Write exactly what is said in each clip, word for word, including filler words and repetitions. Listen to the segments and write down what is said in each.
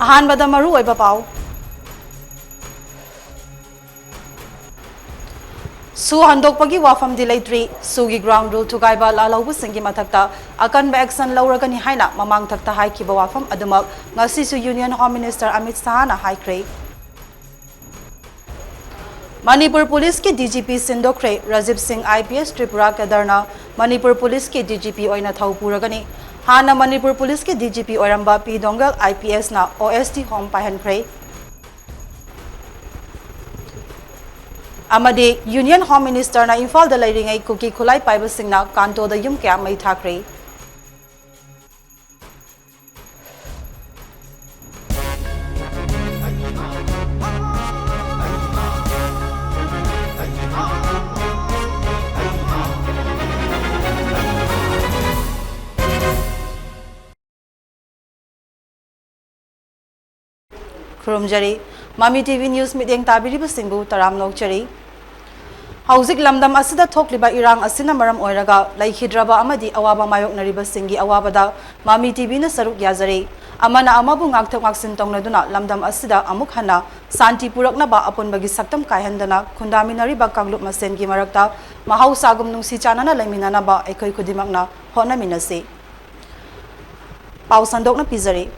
ꯑꯍꯥꯟꯕꯗ ꯃꯔꯨꯑꯣꯏꯕ ꯄꯥꯎ꯫ ꯁꯨ ꯍꯟꯗꯣꯛꯄꯒꯤ ꯋꯥꯐꯝꯗꯤ ꯂꯩꯇ꯭ꯔꯤ꯫ ꯁꯨꯒꯤ ground rule ꯊꯨꯒꯥꯏꯕ ꯂꯥꯜꯍꯧꯕꯁꯤꯡꯒꯤ ꯃꯊꯛꯇ ꯑꯀꯟꯕ action ꯂꯧꯔꯒꯅꯤ ꯍꯥꯏꯅ ꯃꯃꯥꯡꯊꯛꯇ ꯍꯥꯏꯈꯤꯕ ꯋꯥꯐꯝ ꯑꯗꯨꯃꯛ ꯉꯁꯤꯁꯨ Union Home Minister ꯑꯃꯤꯠ ꯁꯍꯥꯅ ꯍꯥꯏꯈ꯭ꯔꯦ꯫ ꯃꯅꯤꯄꯨꯔ ꯄꯨꯂꯤꯁꯀꯤ DGP ꯁꯤꯟꯗꯣꯛꯈ꯭ꯔꯦ꯫ ꯔꯥꯖꯤꯕ ꯁꯤꯡ IPS ꯇ꯭ꯔꯤꯄꯨꯔꯥ ꯀꯦꯗꯔꯅ ꯃꯅꯤꯄꯨꯔ ꯄꯨꯂꯤꯁꯀꯤ DGP ꯑꯣꯏꯅ ꯊꯧ ꯄꯨꯔꯒꯅꯤ꯫ ꯍꯥꯟꯅ ꯃꯅꯤꯄꯨꯔ ꯄꯨꯂꯤꯁꯀꯤ DGP ꯑꯣꯏꯔꯝꯕ ꯄꯤ ꯗꯣꯡꯒꯜ IPSꯅ OST home ꯄꯥꯏꯍꯟꯈ꯭ꯔꯦ꯫ ꯑꯃꯗꯤ Union Home Ministerꯅ ꯏꯝꯐꯥꯜꯗ ꯂꯩꯔꯤꯉꯩ ꯀꯨꯀꯤ ꯈꯨꯠꯂꯥꯏ ꯄꯥꯏꯕꯁꯤꯡꯅ ꯀꯥꯟꯇꯣꯗ ꯌꯨꯝ ꯀꯌꯥ ꯃꯩ ꯊꯥꯈ꯭ꯔꯦ꯫ ꯈꯨꯔꯨꯝꯖꯔꯤ꯫ ꯃꯃꯤ TV News ꯃꯤꯠꯌꯦꯡ ꯇꯥꯕꯤꯔꯤꯕꯁꯤꯡꯕꯨ ꯇꯔꯥꯝꯅ ꯑꯣꯛꯆꯔꯤ꯫ ꯍꯧꯖꯤꯛ ꯂꯝꯗꯝ ꯑꯁꯤꯗ ꯊꯣꯛꯂꯤꯕ ꯏꯔꯥꯡ ꯑꯁꯤꯅ ꯃꯔꯝ ꯑꯣꯏꯔꯒ ꯂꯩꯈꯤꯗ꯭ꯔꯕ ꯑꯃꯗꯤ ꯑꯋꯥꯕ ꯃꯥꯌꯣꯛꯅꯔꯤꯕꯁꯤꯡꯒꯤ ꯑꯋꯥꯕꯗ ꯃꯃꯤ TVꯅ ꯁꯔꯨꯛ ꯌꯥꯖꯔꯤ꯫ ꯑꯃꯅ ꯑꯃꯕꯨ ꯉꯥꯛꯊꯣꯛ ꯉꯥꯛꯁꯤꯟ ꯇꯧꯅꯗꯨꯅ ꯂꯝꯗꯝ ꯑꯁꯤꯗ ꯑꯃꯨꯛ ꯍꯟꯅ ꯁꯥꯟꯇꯤ ꯄꯨꯔꯛꯅꯕ ꯑꯄꯨꯟꯕꯒꯤ ꯁꯛꯇꯝ ꯀꯥꯏꯍꯟꯗꯅ ꯈꯨꯟꯗꯥꯃꯤꯟꯅꯔꯤꯕ ꯀꯥꯡꯂꯨꯞ ꯃꯁꯦꯟꯒꯤ ꯃꯔꯛꯇ ꯃꯍꯧꯁꯥꯒꯨꯝ ꯅꯨꯡꯁꯤ ꯆꯥꯟꯅꯅ ꯂꯩꯃꯤꯟꯅꯅꯕ ꯑꯩꯈꯣꯏ ꯈꯨꯗꯤꯡꯃꯛꯅ ꯍꯣꯠꯅꯃꯤꯟꯅꯁꯤ꯫ ꯄꯥꯎ ꯁꯟꯗꯣꯛꯅ ꯄꯤꯖꯔꯤ꯫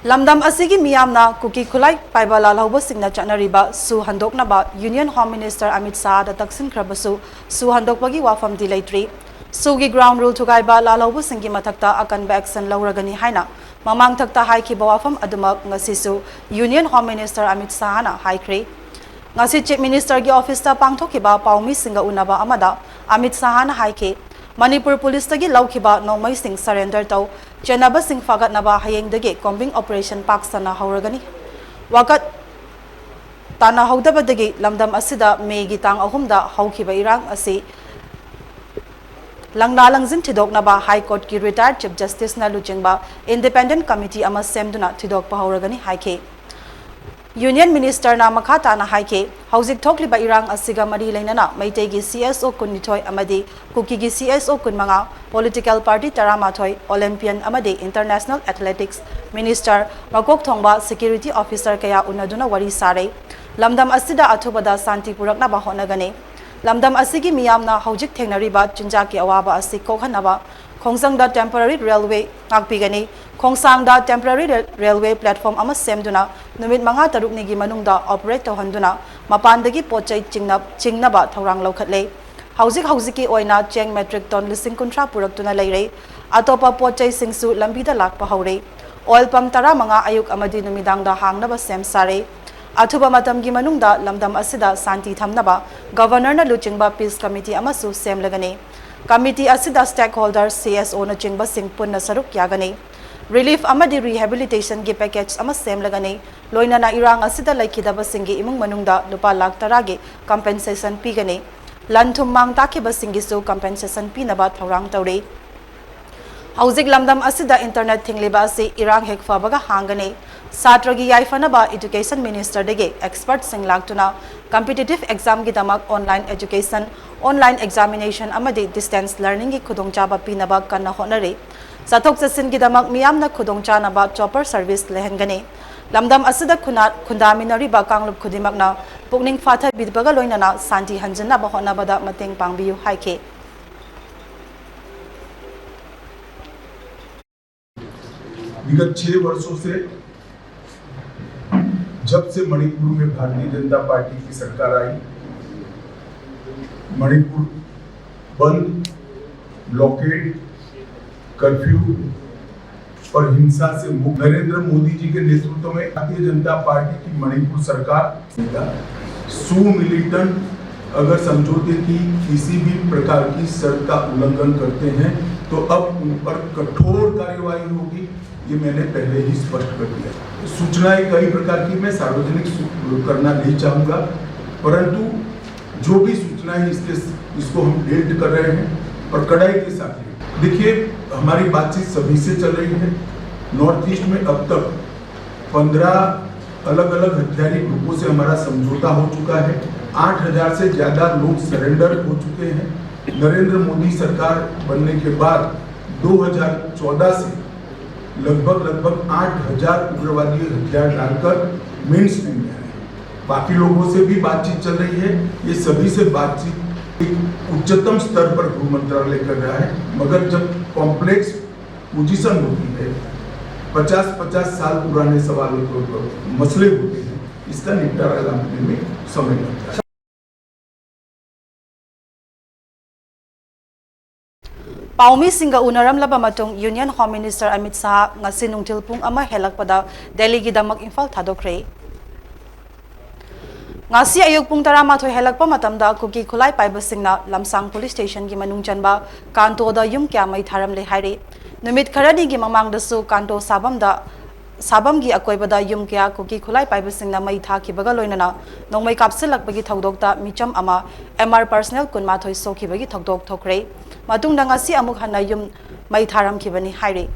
ꯂꯝꯗꯝ ꯑꯁꯤꯒꯤ ꯃꯤꯌꯥꯝꯅ ꯀꯨꯀꯤ ꯈꯨꯠꯂꯥꯏ ꯄꯥꯏꯕ ꯂꯥꯜꯍꯧꯕꯁꯤꯡꯅ ꯆꯠꯅꯔꯤꯕ ꯁꯨ ꯍꯟꯗꯣꯛꯅꯕ Union Home Minister ꯑꯃꯤꯠ ꯁꯍꯥꯗ ꯇꯛꯁꯤꯟꯈ꯭ꯔꯕꯁꯨ ꯁꯨ ꯍꯟꯗꯣꯛꯄꯒꯤ ꯋꯥꯐꯝꯗꯤ ꯂꯩꯇ꯭ꯔꯤ꯫ ꯁꯨꯒꯤ ground rule ꯊꯨꯒꯥꯏꯕ ꯂꯥꯜꯍꯧꯕꯁꯤꯡꯒꯤ ꯃꯊꯛꯇ ꯑꯀꯟꯕ action ꯂꯧꯔꯒꯅꯤ ꯍꯥꯏꯅ ꯃꯃꯥꯡꯊꯛꯇ ꯍꯥꯏꯈꯤꯕ ꯋꯥꯐꯝ ꯑꯗꯨꯃꯛ ꯉꯁꯤꯁꯨ Union Home Minister ꯑꯃꯤꯠ ꯁꯍꯥꯅ ꯍꯥꯏꯈ꯭ꯔꯦ꯫ ꯉꯁꯤ Chief Ministerꯒꯤ officeꯇ ꯄꯥꯡꯊꯣꯛꯈꯤꯕ ꯄꯥꯎꯃꯤꯁꯤꯡꯒ ꯎꯅꯕ ꯑꯃꯗ ꯑꯃꯤꯠ ꯁꯍꯥꯅ ꯍꯥꯏꯈꯤ, ꯃꯅꯤꯄꯨꯔ ꯄꯨꯂꯤꯁꯇꯒꯤ ꯂꯧꯈꯤꯕ ꯅꯣꯡꯃꯩꯁꯤꯡ surrender ꯇꯧ, ꯆꯦꯟꯅꯕꯁꯤꯡ ꯐꯥꯒꯠꯅꯕ ꯍꯌꯦꯡꯗꯒꯤ combing operation ꯄꯥꯛ ꯁꯟꯅ ꯍꯧꯔꯒꯅꯤ꯫ ꯋꯥꯀꯠ ꯇꯥꯟꯅꯍꯧꯗꯕꯗꯒꯤ ꯂꯝꯗꯝ ꯑꯁꯤꯗ ꯃꯦꯒꯤ ꯇꯥꯡ ꯑꯍꯨꯝꯗ ꯍꯧꯈꯤꯕ ꯏꯔꯥꯡ ꯑꯁꯤ ꯂꯪꯂꯥ ꯂꯪꯖꯤꯟ ꯊꯤꯗꯣꯛꯅꯕ High Courtꯀꯤ retired Chief Justiceꯅ ꯂꯨꯆꯤꯡꯕ independent committee ꯑꯃ ꯁꯦꯝꯗꯨꯅ ꯊꯤꯗꯣꯛꯄ ꯍꯧꯔꯒꯅꯤ ꯍꯥꯏꯈꯤ꯫ ꯌꯨꯅꯤꯌꯟ ꯃꯤꯅꯤꯁꯇꯔꯅ ꯃꯈꯥ ꯇꯥꯅ ꯍꯥꯏꯈꯤ, ꯍꯧꯖꯤꯛ ꯊꯣꯛꯂꯤꯕ ꯏꯔꯥꯡ ꯑꯁꯤꯒ ꯃꯔꯤ ꯂꯩꯅꯅ ꯃꯩꯇꯩꯒꯤ ꯁꯤ ꯑꯦꯁ ꯑꯣ ꯀꯨꯟꯅꯤꯊꯣꯏ ꯑꯃꯗꯤ ꯀꯨꯀꯤꯒꯤ ꯁꯤ ꯑꯦꯁ ꯑꯣ ꯀꯨꯟꯃꯉꯥ, ꯄꯣꯂꯤꯇꯤꯀꯦꯜ ꯄꯥꯔꯇꯤ ꯇꯔꯥꯃꯥꯊꯣꯏ, ꯑꯣꯂꯦꯝꯄꯤꯌꯟ ꯑꯃꯗꯤ ꯏꯟꯇꯔꯅꯦꯁꯅꯦꯜ ꯑꯦꯊꯂꯦꯇꯤꯛꯁ ꯃꯤꯅꯤꯁꯇꯔ, ꯃꯀꯣꯛ ꯊꯣꯡꯕ ꯁꯦꯀ꯭ꯌꯨꯔꯤꯇꯤ ꯑꯣꯐꯤꯁꯔ ꯀꯌꯥ ꯎꯅꯗꯨꯅ ꯋꯥꯔꯤ ꯁꯥꯔꯦ꯫ ꯂꯝꯗꯝ ꯑꯁꯤꯗ ꯑꯊꯨꯕꯗ ꯁꯥꯟꯇꯤ ꯄꯨꯔꯛꯅꯕ ꯍꯣꯠꯅꯒꯅꯤ꯫ ꯂꯝꯗꯝ ꯑꯁꯤꯒꯤ ꯃꯤꯌꯥꯝꯅ ꯍꯧꯖꯤꯛ ꯊꯦꯡꯅꯔꯤꯕ ꯆꯤꯟꯖꯥꯛꯀꯤ ꯑꯋꯥꯕ ꯑꯁꯤ ꯀꯣꯛꯍꯟꯅꯕ ꯈꯣꯡꯖꯪꯗ ꯇꯦꯝꯄꯔꯔꯤ ꯔꯦꯜꯋꯦ ꯉꯥꯛꯄꯤꯒꯅꯤ꯫ ꯈꯣꯡꯁꯥꯡꯗ ꯇꯦꯝꯄꯔꯔꯤ ꯔꯦꯜ-, ꯔꯦꯜꯋꯦ ꯄ꯭ꯂꯦꯠꯐꯣꯝ ꯑꯃ ꯁꯦꯝꯗꯨꯅ ꯅꯨꯃꯤꯠ ꯃꯉꯥ ꯇꯔꯨꯛꯅꯤꯒꯤ ꯃꯅꯨꯡꯗ ꯑꯣꯄꯔꯦꯠ ꯇꯧꯍꯟꯗꯨꯅ ꯃꯄꯥꯟꯗꯒꯤ ꯄꯣꯠ ꯆꯩ ꯆꯤꯡꯅ-, ꯆꯤꯡꯅꯕ ꯊꯧꯔꯥꯡ ꯂꯧꯈꯠꯂꯦ꯫ ꯍꯧꯖꯤꯛ ꯍꯧꯖꯤꯛꯀꯤ ꯑꯣꯏꯅ ꯆꯦꯡ ꯃꯦꯇ꯭ꯔꯤꯛ ꯇꯣꯟ ꯂꯤꯁꯤꯡ ꯀꯨꯟꯊ꯭ꯔꯥ ꯄꯨꯔꯛꯇꯨꯅ ꯂꯩꯔꯦ꯫ ꯑꯇꯣꯞꯄ ꯄꯣꯠ ꯆꯩꯁꯤꯡꯁꯨ ꯂꯝꯕꯤꯗ ꯂꯥꯛꯄ ꯍꯧꯔꯦ꯫ ꯑꯣꯏꯜ ꯄꯝ ꯇꯔꯥꯃꯉꯥ ꯑꯌꯨꯛ ꯑꯃꯗꯤ ꯅꯨꯃꯤꯗꯥꯡꯗ ꯍꯥꯡꯅꯕ ꯁꯦꯝ ꯁꯥꯔꯦ꯫ ꯑꯊꯨꯕ ꯃꯇꯝꯒꯤ ꯃꯅꯨꯡꯗ ꯂꯝꯗꯝ ꯑꯁꯤꯗ ꯁꯥꯟꯇꯤ ꯊꯝꯅꯕ ꯒꯕꯔꯅꯔꯅ ꯂꯨꯆꯤꯡꯕ ꯄꯤꯁ ꯀꯃꯤꯇꯤ ꯑꯃꯁꯨ ꯁꯦꯝꯂꯒꯅꯤ꯫ ꯀꯃꯤꯇꯤ ꯑꯁꯤꯗ ꯁ꯭ꯇꯦꯛꯍꯣꯜꯗꯔ, ꯁꯤ ꯑꯦꯁ ꯑꯣꯅꯆꯤꯡꯕꯁꯤꯡ ꯄꯨꯟꯅ ꯁꯔꯨꯛ ꯌꯥꯒꯅꯤ꯫ ꯔꯤꯂꯤꯐ ꯑꯃꯗꯤ ꯔꯤꯍꯦꯕꯤꯂꯤꯇꯦꯁꯟꯒꯤ ꯄꯦꯀꯦꯖ ꯑꯃ ꯁꯦꯝꯂꯒꯅꯤ꯫ ꯂꯣꯏꯅꯅ ꯏꯔꯥꯡ ꯑꯁꯤꯗ ꯂꯩꯈꯤꯗꯕꯁꯤꯡꯒꯤ ꯏꯃꯨꯡ ꯃꯅꯨꯡꯗ ꯂꯨꯄꯥ ꯂꯥꯈ ꯇꯔꯥꯒꯤ ꯀꯝꯄꯦꯟꯁꯦꯁꯟ ꯄꯤꯒꯅꯤ꯫ ꯂꯟ ꯊꯨꯝ ꯃꯥꯡ ꯇꯥꯛꯈꯤꯕꯁꯤꯡꯒꯤꯁꯨ ꯀꯝꯄꯦꯟꯁꯦꯁꯟ ꯄꯤꯅꯕ ꯊꯧꯔꯥꯡ ꯇꯧꯔꯤ꯫ ꯍꯧꯖꯤꯛ ꯂꯝꯗꯝ ꯑꯁꯤꯗ ꯏꯟꯇꯔꯅꯦꯠ ꯊꯤꯡꯂꯤꯕ ꯑꯁꯤ ꯏꯔꯥꯡ ꯍꯦꯛ ꯐꯕꯒ ꯍꯥꯡꯒꯅꯤ꯫ ꯁꯥꯇ꯭ꯔꯒꯤ ꯌꯥꯏꯐꯅꯕ ꯏꯗꯨꯀꯦꯁꯟ ꯃꯤꯅꯤꯁꯇꯔꯗꯒꯤ ꯑꯦꯛꯁꯄꯔꯠꯁꯤꯡ ꯂꯥꯛꯇꯨꯅ ꯀꯝꯄꯤꯇꯤꯇꯤꯚ ꯑꯦꯛꯖꯥꯝꯒꯤꯗꯃꯛ ꯑꯣꯟꯂꯥꯏꯟ ꯑꯦꯖꯨꯀꯦꯁꯟ, ꯑꯣꯟꯂꯥꯏꯟ ꯑꯦꯛꯖꯥꯃꯤꯅꯦꯁꯟ ꯑꯃꯗꯤ ꯗꯤꯁꯇꯦꯟꯁ ꯂꯔꯅꯤꯡꯒꯤ ꯈꯨꯗꯣꯡꯆꯥꯕ ꯄꯤꯅꯕ ꯀꯟꯅ ꯍꯣꯠꯅꯔꯤ꯫ ꯆꯠꯊꯣꯛ ꯆꯠꯁꯤꯟꯒꯤꯗꯃꯛ ꯃꯤꯌꯥꯝꯅ ꯈꯨꯗꯣꯡꯆꯥꯅꯕ ꯆꯣꯄꯔ ꯁꯔꯚꯤꯁ ꯂꯩꯍꯟꯒꯅꯤ꯫ ꯂꯝꯗꯝ ꯑꯁꯤꯗ ꯈꯨꯟꯅꯥ-, ꯈꯨꯟꯗꯥꯃꯤꯟꯅꯔꯤꯕ ꯀꯥꯡꯂꯨꯞ ꯈꯨꯗꯤꯡꯃꯛꯅ ꯄꯨꯛꯅꯤꯡ ꯐꯥꯊꯕꯤꯕꯒ ꯂꯣꯏꯅꯅ ꯁꯥꯟꯇꯤ ꯍꯟꯖꯤꯟꯅꯕ ꯍꯣꯠꯅꯕꯗ ꯃꯇꯦꯡ ꯄꯥꯡꯕꯤꯌꯨ ꯍꯥꯏꯈꯤ꯫ विगत छह वर्षों से, जब से मणिपुर में भारतीय जनता पार्टी की सरकार आई, मणिपुर बंद, ब्लॉकेड, कर्फ्यू और हिंसा से मुक्त नरेंद्र मोदी जी के नेतृत्व में भारतीय जनता पार्टी की मणिपुर सरकार, सौ मिलिटन अगर समझौते की किसी भी प्रकार की शर्त का उल्लंघन करते हैं, तो अब उन पर कठोर कार्रवाई होगी। ये मैंने पहले ही स्पष्ट कर दिया। सूचनाएं कई प्रकार की मैं सार्वजनिक सू-, करना नहीं चाहूँगा, परंतु जो भी सूचनाएं इसके, इसको हम डिलीट कर रहे हैं और कड़ाई के साथ। देखिए, हमारी बातचीत सभी से चल रही है। नॉर्थ ईस्ट में अब तक पन्द्रह अलग अलग हथियारी ग्रुपों से हमारा समझौता हो चुका है। आठ हजार से ज्यादा लोग सरेंडर हो चुके हैं। नरेंद्र मोदी सरकार बनने के बाद दो हज़ार चौदह से लगभग लगभग आठ हजार उग्रवादी हथियार डालकर मेन स्ट्रीम में आए हैं। बाकी लोगों से भी बातचीत चल रही है। ये सभी से बातचीत एक उच्चतम स्तर पर गृह मंत्रालय कर रहा है, मगर जब कॉम्प्लेक्स पोजीशन होती है, पचास पचास साल पुराने सवाल, मसले होते हैं, इसका निपटारा लाने में समय लगता है। ꯄꯥꯎꯃꯤꯁꯤꯡꯒ ꯎꯅꯔꯝꯂꯕ ꯃꯇꯨꯡ Union Home Minister Amit Shah ꯉꯁꯤ ꯅꯨꯡꯊꯤꯜ ꯄꯨꯡ ꯑꯃ ꯍꯦꯜꯂꯛꯄꯗ ꯗꯦꯜꯂꯤꯒꯤꯗꯃꯛ ꯏꯝꯐꯥꯜ ꯊꯥꯗꯣꯛꯈ꯭ꯔꯦ꯫ ꯉꯁꯤ ꯑꯌꯨꯛ ꯄꯨꯡ ꯇꯔꯥꯃꯥꯊꯣꯏ ꯍꯦꯜꯂꯛꯄ ꯃꯇꯝꯗ ꯀꯨꯀꯤ ꯈꯨꯠꯂꯥꯏ ꯄꯥꯏꯕꯁꯤꯡꯅ ꯂꯝꯁꯥꯡ ꯄꯨꯂꯤꯁ ꯁ꯭ꯇꯦꯁꯟꯒꯤ ꯃꯅꯨꯡ ꯆꯟꯕ ꯀꯥꯟꯇꯣꯗ ꯌꯨꯝ ꯀꯌꯥ ꯃꯩ ꯊꯥꯔꯝꯂꯦ ꯍꯥꯏꯔꯤ꯫ ꯅꯨꯃꯤꯠ ꯈꯔꯅꯤꯒꯤ ꯃꯃꯥꯡꯗꯁꯨ ꯀꯥꯟꯇꯣ ꯁꯥꯕꯝꯗ ꯁꯥꯕꯝꯒꯤ ꯑꯀꯣꯏꯕꯗ ꯌꯨꯝ ꯀꯌꯥ ꯀꯨꯀꯤ ꯈꯨꯠꯂꯥꯏ ꯄꯥꯏꯕꯁꯤꯡꯅ ꯃꯩ ꯊꯥꯈꯤꯕꯒ ꯂꯣꯏꯅꯅ ꯅꯣꯡꯃꯩ ꯀꯥꯞꯁꯤꯜꯂꯛꯄꯒꯤ ꯊꯧꯗꯣꯛꯇ ꯃꯤꯆꯝ ꯑꯃ M R personnel ꯀꯨꯟꯃꯥꯊꯣꯏ ꯁꯣꯛꯈꯤꯕꯒꯤ ꯊꯧꯗꯣꯛ ꯊꯣꯛꯈ꯭ꯔꯦ꯫ ꯃꯇꯨꯡꯗ ꯉꯁꯤ ꯑꯃꯨꯛ ꯍꯟꯅ ꯌꯨꯝ ꯃꯩ ꯊꯥꯔꯝꯈꯤꯕꯅꯤ ꯍꯥꯏꯔꯤ꯫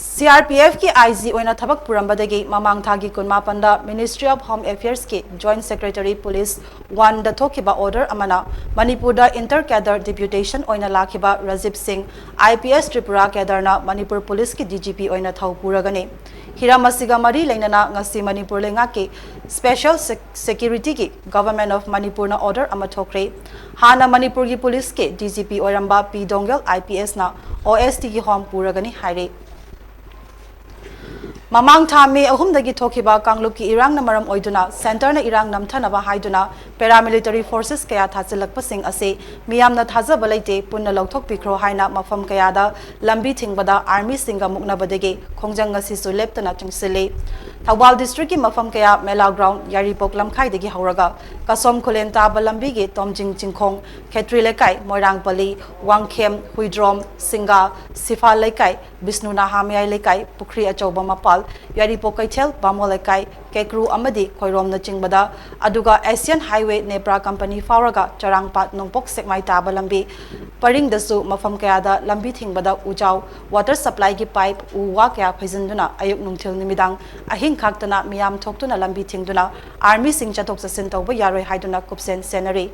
C R P F ꯀꯤ I G ꯑꯣꯏꯅ ꯊꯕꯛ ꯄꯨꯔꯝꯕꯗꯒꯤ ꯃꯃꯥꯡ ꯊꯥꯒꯤ ꯀꯨꯟꯃꯥꯄꯟꯗ Ministry of Home Affairs ꯀꯤ Joint Secretary Police one ꯗ ꯊꯣꯛꯈꯤꯕ order ꯑꯃꯅ ꯃꯅꯤꯄꯨꯔꯗ inter cadre deputation ꯑꯣꯏꯅ ꯂꯥꯛꯈꯤꯕ ꯔꯥꯖꯤꯕ ꯁꯤꯡ, I P S Tripura cadre ꯅ ꯃꯅꯤꯄꯨꯔ ꯄꯨꯂꯤꯁꯀꯤ D G P ꯑꯣꯏꯅ ꯊꯧ ꯄꯨꯔꯒꯅꯤ꯫ ꯍꯤꯔꯝ ꯑꯁꯤꯒ ꯃꯔꯤ ꯂꯩꯅꯅ ꯉꯁꯤ ꯃꯅꯤꯄꯨꯔ ꯂꯩꯉꯥꯛꯀꯤ Special Sec- Security ꯒꯤ Government of Manipur ꯅ order ꯑꯃ ꯊꯣꯛꯈ꯭ꯔꯦ꯫ ꯍꯥꯟꯅ ꯃꯅꯤꯄꯨꯔꯒꯤ ꯄꯨꯂꯤꯁꯀꯤ D G P ꯑꯣꯏꯔꯝꯕ ꯄꯤ ꯗꯣꯡꯒꯦꯜ I P S ꯅ O S T ꯒꯤ ꯍꯣꯝ ꯄꯨꯔꯒꯅꯤ ꯍꯥꯏꯔꯦ꯫ ꯃꯃꯥꯡ ꯊꯥ ꯃꯦ ꯑꯍꯨꯝꯗꯒꯤ ꯊꯣꯛꯈꯤꯕ ꯀꯥꯡꯂꯨꯞꯀꯤ ꯏꯔꯥꯡꯅ ꯃꯔꯝ ꯑꯣꯏꯗꯨꯅ centre ꯅ ꯏꯔꯥꯡ ꯅꯝꯊꯅꯕ ꯍꯥꯏꯗꯨꯅ paramilitary forces ꯀꯌꯥ ꯊꯥꯖꯤꯜꯂꯛꯄꯁꯤꯡ ꯑꯁꯤ ꯃꯤꯌꯥꯝꯅ ꯊꯥꯖꯕ ꯂꯩꯇꯦ, ꯄꯨꯟꯅ ꯂꯧꯊꯣꯛꯄꯤꯈ꯭ꯔꯣ ꯍꯥꯏꯅ ꯃꯐꯝ ꯀꯌꯥꯗ ꯂꯝꯕꯤ ꯊꯤꯡꯕꯗ army ꯁꯤꯡꯒ ꯃꯨꯛꯅꯕꯗꯒꯤ ꯈꯣꯡꯖꯪ ꯉꯁꯤꯁꯨ ꯂꯦꯞꯇꯅ ꯆꯪꯁꯤꯜꯂꯤ꯫ ꯊꯧꯕꯥꯜ district ꯀꯤ ꯃꯐꯝ ꯀꯌꯥ, ꯃꯦꯂꯥ ground, ꯌꯥꯏꯔꯤꯄꯣꯛ ꯂꯝꯈꯥꯏꯗꯒꯤ ꯍꯧꯔꯒ ꯀꯁꯣꯝ ꯈꯨꯂꯦꯟ ꯇꯥꯕ ꯂꯝꯕꯤꯒꯤ ꯇꯣꯝꯖꯤꯡ ꯆꯤꯡꯈꯣꯡ, ꯈꯦꯇ꯭ꯔꯤ ꯂꯩꯀꯥꯏ, ꯃꯣꯏꯔꯥꯡꯄꯜꯂꯤ, ꯋꯥꯡꯈꯦꯝ, ꯍꯨꯏꯗ꯭ꯔꯣꯝ, ꯁꯤꯡꯒꯥ, ꯁꯤꯐꯥ ꯂꯩꯀꯥꯏ, ꯕꯤꯁꯅꯨ ꯅꯍꯥ ꯃꯌꯥꯏ ꯂꯩꯀꯥꯏ, ꯄꯨꯈ꯭ꯔꯤ ꯑꯆꯧꯕ ꯃꯄꯥꯜ, ꯌꯥꯏꯔꯤꯄꯣꯛ ꯀꯩꯊꯦꯜ, ꯕꯥꯃꯣꯟ ꯂꯩꯀꯥꯏ, ꯀꯦꯀ꯭ꯔꯨ ꯑꯃꯗꯤ ꯈꯣꯏꯔꯣꯝꯅꯆꯤꯡꯕꯗ, ꯑꯗꯨꯒ Asian Highway ꯅꯦꯄ꯭ꯔꯥ ꯀꯝꯄꯅꯤ ꯐꯥꯎꯔꯒ ꯆꯔꯥꯡꯄꯥꯠ ꯅꯣꯡꯄꯣꯛ ꯁꯦꯛꯃꯥꯏ ꯇꯥꯕ ꯂꯝꯕꯤ ꯄꯔꯤꯡꯗꯁꯨ ꯃꯐꯝ ꯀꯌꯥꯗ ꯂꯝꯕꯤ ꯊꯤꯡꯕꯗ ꯎꯖꯥꯎ, water supplyꯒꯤ pipe, ꯎ ꯋꯥ ꯀꯌꯥ ꯐꯩꯖꯤꯟꯗꯨꯅ ꯑꯌꯨꯛ ꯅꯨꯡꯊꯤꯜ ꯅꯨꯃꯤꯗꯥꯡ ꯑꯍꯤꯡ ꯈꯥꯛꯇꯅ ꯃꯤꯌꯥꯝ ꯊꯣꯛꯇꯨꯅ ꯂꯝꯕꯤ ꯊꯤꯡꯗꯨꯅ armyꯁꯤꯡ ꯆꯠꯊꯣꯛ ꯆꯠꯁꯤꯟ ꯇꯧꯕ ꯌꯥꯔꯣꯏ ꯍꯥꯏꯗꯨꯅ ꯀꯨꯞꯁꯦꯟ ꯁꯦꯟꯅꯔꯤ꯫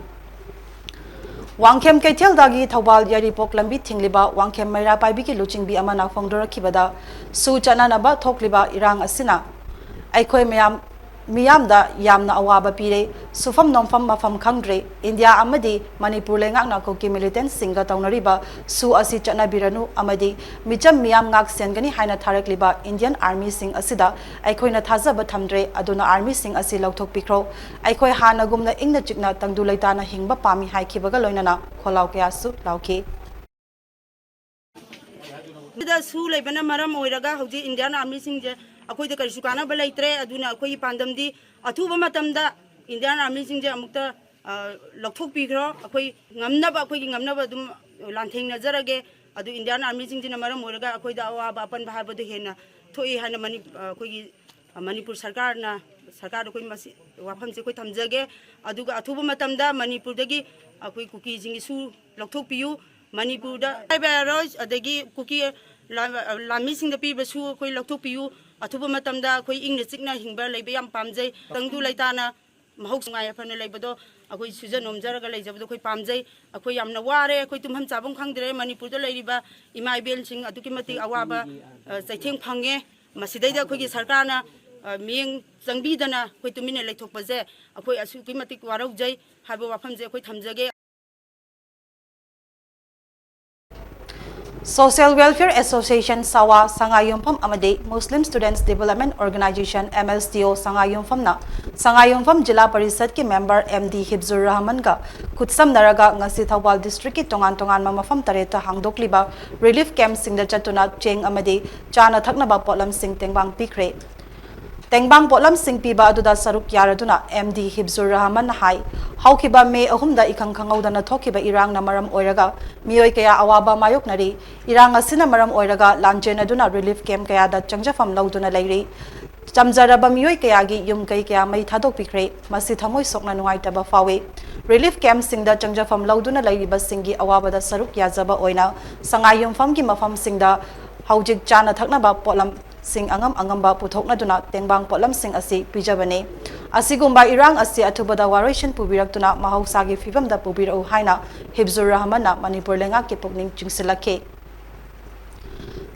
ꯋꯥꯡꯈꯦꯝ ꯀꯩꯊꯦꯜꯗꯒꯤ ꯊꯧꯕꯥꯜ ꯌꯥꯏꯔꯤꯄꯣꯛ ꯂꯝꯕꯤ ꯊꯤꯡꯂꯤꯕ ꯋꯥꯡꯈꯦꯝ ꯃꯩꯔꯥ ꯄꯥꯏꯕꯤꯒꯤ ꯂꯨꯆꯤꯡꯕꯤ ꯑꯃꯅ ꯐꯣꯡꯗꯣꯔꯛꯈꯤꯕꯗ, ꯁꯨ ꯆꯠꯅꯅꯕ ꯊꯣꯛꯂꯤꯕ ꯏꯔꯥꯡ ꯑꯁꯤꯅ ꯑꯩꯈꯣꯏ ꯃꯌꯥꯝ, ꯃꯤꯌꯥꯝꯗ ꯌꯥꯝꯅ ꯑꯋꯥꯕ ꯄꯤꯔꯦ꯫ ꯁꯨꯐꯝ ꯅꯣꯝꯐꯝ ꯃꯐꯝ ꯈꯪꯗ꯭ꯔꯦ꯫ ꯏꯟꯗꯤꯌꯥ ꯑꯃꯗꯤ ꯃꯅꯤꯄꯨꯔ ꯂꯩꯉꯥꯛꯅ ꯀꯨꯀꯤ militantꯁꯤꯡꯒ ꯇꯧꯅꯔꯤꯕ ꯁꯨ ꯑꯁꯤ ꯆꯠꯅꯕꯤꯔꯅꯨ ꯑꯃꯗꯤ ꯃꯤꯆꯝ ꯃꯤꯌꯥꯝ ꯉꯥꯛ ꯁꯦꯟꯒꯅꯤ ꯍꯥꯏꯅ ꯊꯥꯔꯛꯂꯤꯕ Indian Armyꯁꯤꯡ ꯑꯁꯤꯗ ꯑꯩꯈꯣꯏꯅ ꯊꯥꯖꯕ ꯊꯝꯗ꯭ꯔꯦ꯫ ꯑꯗꯨꯅ Armyꯁꯤꯡ ꯑꯁꯤ ꯂꯧꯊꯣꯛꯄꯤꯈ꯭ꯔꯣ꯫ ꯑꯩꯈꯣꯏ ꯍꯥꯟꯅꯒꯨꯝꯅ ꯏꯪꯅ ꯆꯤꯛꯅ ꯇꯪꯗꯨ ꯂꯩꯇꯥꯅ ꯍꯤꯡꯕ ꯄꯥꯝꯃꯤ ꯍꯥꯏꯈꯤꯕꯒ ꯂꯣꯏꯅꯅ ꯈꯣꯜꯂꯥꯎ ꯀꯌꯥꯁꯨ ꯂꯥꯎꯈꯤ꯫ ꯁꯤꯗ ꯁꯨ ꯂꯩꯕꯅ ꯃꯔꯝ ꯑꯣꯏꯔꯒ ꯍꯧꯖꯤꯛ Indian Armyꯁꯤꯡꯁꯦ ꯑꯩꯈꯣꯏꯗ ꯀꯔꯤꯁꯨ ꯀꯥꯟꯅꯕ ꯂꯩꯇ꯭ꯔꯦ꯫ ꯑꯗꯨꯅ ꯑꯩꯈꯣꯏꯒꯤ ꯄꯥꯟꯗꯝꯗꯤ ꯑꯊꯨꯕ ꯃꯇꯝꯗ Indian Armyꯁꯤꯡꯁꯦ ꯑꯃꯨꯛꯇ, ꯑ, ꯂꯧꯊꯣꯛꯄꯤꯈ꯭ꯔꯣ꯫ ꯑꯩꯈꯣꯏ ꯉꯝꯅꯕ, ꯑꯩꯈꯣꯏꯒꯤ ꯉꯝꯅꯕ ꯑꯗꯨꯝ ꯂꯥꯟꯊꯦꯡꯅꯖꯔꯒꯦ꯫ ꯑꯗꯨ Indian Armyꯁꯤꯡꯁꯤꯅ ꯃꯔꯝ ꯑꯣꯏꯔꯒ ꯑꯩꯈꯣꯏꯗ ꯑꯋꯥꯕ ꯑꯄꯟꯕ ꯍꯥꯏꯕꯗꯨ ꯍꯦꯟꯅ ꯊꯣꯛꯏ ꯍꯥꯏꯅ ꯃꯅꯤ-, ꯑ, ꯑꯩꯈꯣꯏꯒꯤ ꯃꯅꯤꯄꯨꯔ ꯁꯔꯀꯥꯔꯅ, ꯁꯔꯀꯥꯔꯗ ꯑꯩꯈꯣꯏ ꯃꯁꯤ ꯋꯥꯐꯝꯁꯦ ꯑꯩꯈꯣꯏ ꯊꯝꯖꯒꯦ꯫ ꯑꯗꯨꯒ ꯑꯊꯨꯕ ꯃꯇꯝꯗ ꯃꯅꯤꯄꯨꯔꯗꯒꯤ ꯑꯩꯈꯣꯏ ꯀꯨꯀꯤꯁꯤꯡꯒꯤꯁꯨ ꯂꯧꯊꯣꯛꯄꯤꯌꯨ꯫ ꯃꯅꯤꯄꯨꯔꯗ ꯍꯥꯏꯕ ꯌꯥꯔꯣꯏ, ꯑꯗꯒꯤ ꯀꯨꯀꯤ ꯂꯥ-, ꯂꯥꯟꯃꯤꯁꯤꯡꯗ ꯄꯤꯕꯁꯨ ꯑꯩꯈꯣꯏ ꯂꯧꯊꯣꯛꯄꯤꯌꯨ꯫ ꯑꯊꯨꯕ ꯃꯇꯝꯗ ꯑꯩꯈꯣꯏ ꯏꯪꯅ ꯆꯤꯛꯅ ꯍꯤꯡꯕ ꯂꯩꯕ ꯌꯥꯝ ꯄꯥꯝꯖꯩ꯫ ꯇꯪꯗꯨ ꯂꯩꯇꯥꯅ ꯃꯍꯧ ꯅꯨꯡꯉꯥꯏ ꯌꯥꯏꯐꯅ ꯂꯩꯕꯗꯣ ꯑꯩꯈꯣꯏ ꯁꯨꯖ ꯅꯣꯝꯖꯔꯒ ꯂꯩꯖꯕꯗꯣ ꯑꯩꯈꯣꯏ ꯄꯥꯝꯖꯩ꯫ ꯑꯩꯈꯣꯏ ꯌꯥꯝꯅ ꯋꯥꯔꯦ, ꯑꯩꯈꯣꯏ ꯇꯨꯝꯐꯝ ꯆꯥꯐꯝ ꯈꯪꯗ꯭ꯔꯦ꯫ ꯃꯅꯤꯄꯨꯔꯗ ꯂꯩꯔꯤꯕ ꯏꯃꯥ ꯏꯕꯦꯜꯁꯤꯡ ꯑꯗꯨꯛꯀꯤ ꯃꯇꯤꯛ ꯑꯋꯥꯕ, ꯑ, ꯆꯩꯊꯦꯡ ꯐꯪꯉꯦ꯫ ꯃꯁꯤꯗꯩꯗ ꯑꯩꯈꯣꯏꯒꯤ ꯁꯔꯀꯥꯔꯅ, ꯑ, ꯃꯤꯠꯌꯦꯡ ꯆꯪꯕꯤꯗꯅ ꯑꯩꯈꯣꯏ ꯇꯨꯃꯤꯟꯅ ꯂꯩꯊꯣꯛꯄꯁꯦ ꯑꯩꯈꯣꯏ ꯑꯁꯨꯛꯀꯤ ꯃꯇꯤꯛ ꯋꯥꯔꯧꯖꯩ ꯍꯥꯏꯕ ꯋꯥꯐꯝꯁꯦ ꯑꯩꯈꯣꯏ ꯊꯝꯖꯒꯦ꯫ Social Welfare Association ꯁꯋꯥ, ꯁꯉꯥꯏꯌꯨꯝꯐꯝ ꯑꯃꯗꯤ Muslim Students Development Organisation, M S D O, ꯁꯉꯥꯏꯌꯨꯝꯐꯝꯅ ꯁꯉꯥꯏꯌꯨꯝꯐꯝ ꯖꯤꯂꯥ ꯄꯔꯤꯁꯠꯀꯤ member M D ꯍꯤꯕꯖꯨꯔ ꯔꯍꯃꯟꯒ ꯈꯨꯠꯁꯝꯅꯔꯒ ꯉꯁꯤ ꯊꯧꯕꯥꯜ districtꯀꯤ ꯇꯣꯉꯥꯟ ꯇꯣꯉꯥꯟꯕ ꯃꯐꯝ ꯇꯔꯦꯠꯇ ꯍꯥꯡꯗꯣꯛꯂꯤꯕ relief campꯁꯤꯡꯗ ꯆꯠꯇꯨꯅ ꯆꯦꯡ ꯑꯃꯗꯤ ꯆꯥꯅ ꯊꯛꯅꯕ ꯄꯣꯠꯂꯝꯁꯤꯡ ꯇꯦꯡꯕꯥꯡ ꯄꯤꯈ꯭ꯔꯦ꯫ ꯇꯦꯡꯕꯥꯡ ꯄꯣꯠꯂꯝꯁꯤꯡ ꯄꯤꯕ ꯑꯗꯨꯗ ꯁꯔꯨꯛ ꯌꯥꯔꯗꯨꯅ ꯑꯦꯝ ꯗꯤ ꯍꯤꯞꯖꯨꯔ ꯔꯍꯃꯟꯅ ꯍꯥꯏ, ꯍꯧꯈꯤꯕ ꯃꯦ ꯑꯍꯨꯝꯗ ꯏꯈꯪ ꯈꯪꯍꯧꯗꯅ ꯊꯣꯛꯈꯤꯕ ꯏꯔꯥꯡꯅ ꯃꯔꯝ ꯑꯣꯏꯔꯒ ꯃꯤꯑꯣꯏ ꯀꯌꯥ ꯑꯋꯥꯕ ꯃꯥꯌꯣꯛꯅꯔꯤ꯫ ꯏꯔꯥꯡ ꯑꯁꯤꯅ ꯃꯔꯝ ꯑꯣꯏꯔꯒ ꯂꯥꯟꯖꯦꯟꯅꯗꯨꯅ ꯔꯤꯂꯤꯐ ꯀꯦꯝꯞ ꯀꯌꯥꯗ ꯆꯪꯖꯐꯝ ꯂꯧꯗꯨꯅ ꯂꯩꯔꯤ꯫ ꯆꯝꯖꯔꯕ ꯃꯤꯑꯣꯏ ꯀꯌꯥꯒꯤ ꯌꯨꯝ ꯀꯩ ꯀꯌꯥ ꯃꯩ ꯊꯥꯗꯣꯛꯄꯤꯈ꯭ꯔꯦ꯫ ꯃꯁꯤ ꯊꯃꯣꯏ ꯁꯣꯛꯅ ꯅꯨꯡꯉꯥꯏꯇꯕ ꯐꯥꯎꯏ꯫ ꯔꯤꯂꯤꯐ ꯀꯦꯝꯞꯁꯤꯡꯗ ꯆꯪꯖꯐꯝ ꯂꯧꯗꯨꯅ ꯂꯩꯔꯤꯕꯁꯤꯡꯒꯤ ꯑꯋꯥꯕꯗ ꯁꯔꯨꯛ ꯌꯥꯖꯕ ꯑꯣꯏꯅ ꯁꯉꯥꯏ ꯌꯨꯝꯐꯝꯒꯤ ꯃꯐꯝꯁꯤꯡꯗ ꯍꯧꯖꯤꯛ ꯆꯥꯅ ꯊꯛꯅꯕ ꯄꯣꯠꯂꯝꯁꯤꯡ ꯑꯉꯝ ꯑꯉꯝꯕ ꯄꯨꯊꯣꯛꯅꯗꯨꯅ ꯇꯦꯡꯕꯥꯡ ꯄꯣꯠꯂꯝꯁꯤꯡ ꯑꯁꯤ ꯄꯤꯖꯕꯅꯤ꯫ ꯑꯁꯤꯒꯨꯝꯕ ꯏꯔꯥꯡ ꯑꯁꯤ ꯑꯊꯨꯕꯗ ꯋꯥꯔꯣꯏꯁꯤꯟ ꯄꯨꯕꯤꯔꯛꯇꯨꯅ ꯃꯍꯧꯁꯥꯒꯤ ꯐꯤꯕꯝꯗ ꯄꯨꯕꯤꯔꯛꯎ ꯍꯥꯏꯅ ꯍꯤꯞꯖꯨꯔ ꯔꯍꯃꯟꯅ ꯃꯅꯤꯄꯨꯔ ꯂꯩꯉꯥꯛꯀꯤ ꯄꯨꯛꯅꯤꯡ ꯆꯤꯡꯁꯤꯜꯂꯛꯈꯤ꯫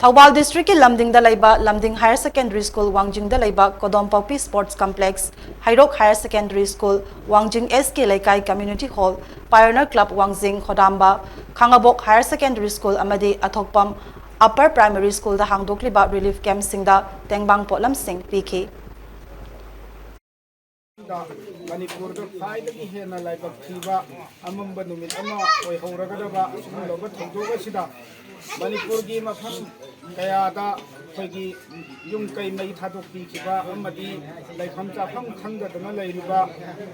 ꯊꯧꯕꯥꯜ ꯗꯤꯁꯇ꯭ꯔꯤꯛꯀꯤ ꯂꯝꯗꯤꯡꯗ ꯂꯩꯕ ꯂꯝꯗꯤꯡ ꯍꯥꯌꯔ ꯁꯦꯀꯦꯟꯗꯔꯤ ꯁ꯭ꯀꯨꯜ, ꯋꯥꯡꯖꯤꯡꯗ ꯂꯩꯕ Kodompokpi sports complex, Heirok higher secondary school, Wangjing S K ꯂꯩꯀꯥꯏ community hall, pioneer club Wangjing, ꯈꯣꯗꯥꯝꯕ, ꯈꯥꯉꯕꯣꯛ ꯍꯥꯌꯔ ꯁꯦꯀꯦꯟꯗꯔꯤ ꯁ꯭ꯀꯨꯜ ꯑꯃꯗꯤ ꯑꯊꯣꯛꯄꯝ ꯑꯞꯄꯔ ꯄ꯭ꯔꯥꯏꯃꯥꯔꯤ ꯁ꯭ꯀꯨꯜꯗ ꯍꯥꯡꯗꯣꯛꯂꯤꯕ ꯔꯤꯂꯤꯐ ꯀꯦꯝꯞꯁꯤꯡꯗ ꯇꯦꯡꯕꯥꯡ ꯄꯣꯠꯂꯝꯁꯤꯡ ꯄꯤꯈꯤ꯫ ꯃꯅꯤꯄꯨꯔꯗ ꯈ꯭ꯋꯥꯏꯗꯒꯤ ꯍꯦꯟꯅ ꯂꯥꯏꯕꯛ ꯊꯤꯕ ꯑꯃꯝꯕ ꯅꯨꯃꯤꯠ ꯑꯃ ꯑꯣꯏꯍꯧꯔꯒꯗꯕ ꯑꯁꯤꯒꯨꯝꯂꯕ ꯊꯧꯗꯣꯛ ꯑꯁꯤꯗ ꯃꯅꯤꯄꯨꯔꯒꯤ ꯃꯐꯝ ꯀꯌꯥꯗ ꯑꯩꯈꯣꯏꯒꯤ ꯌꯨꯝ ꯀꯩ ꯃꯩ ꯊꯥꯗꯣꯛꯄꯤꯈꯤꯕ ꯑꯃꯗꯤ ꯂꯩꯐꯝ ꯆꯥꯐꯝ ꯈꯪꯗꯗꯅ ꯂꯩꯔꯤꯕ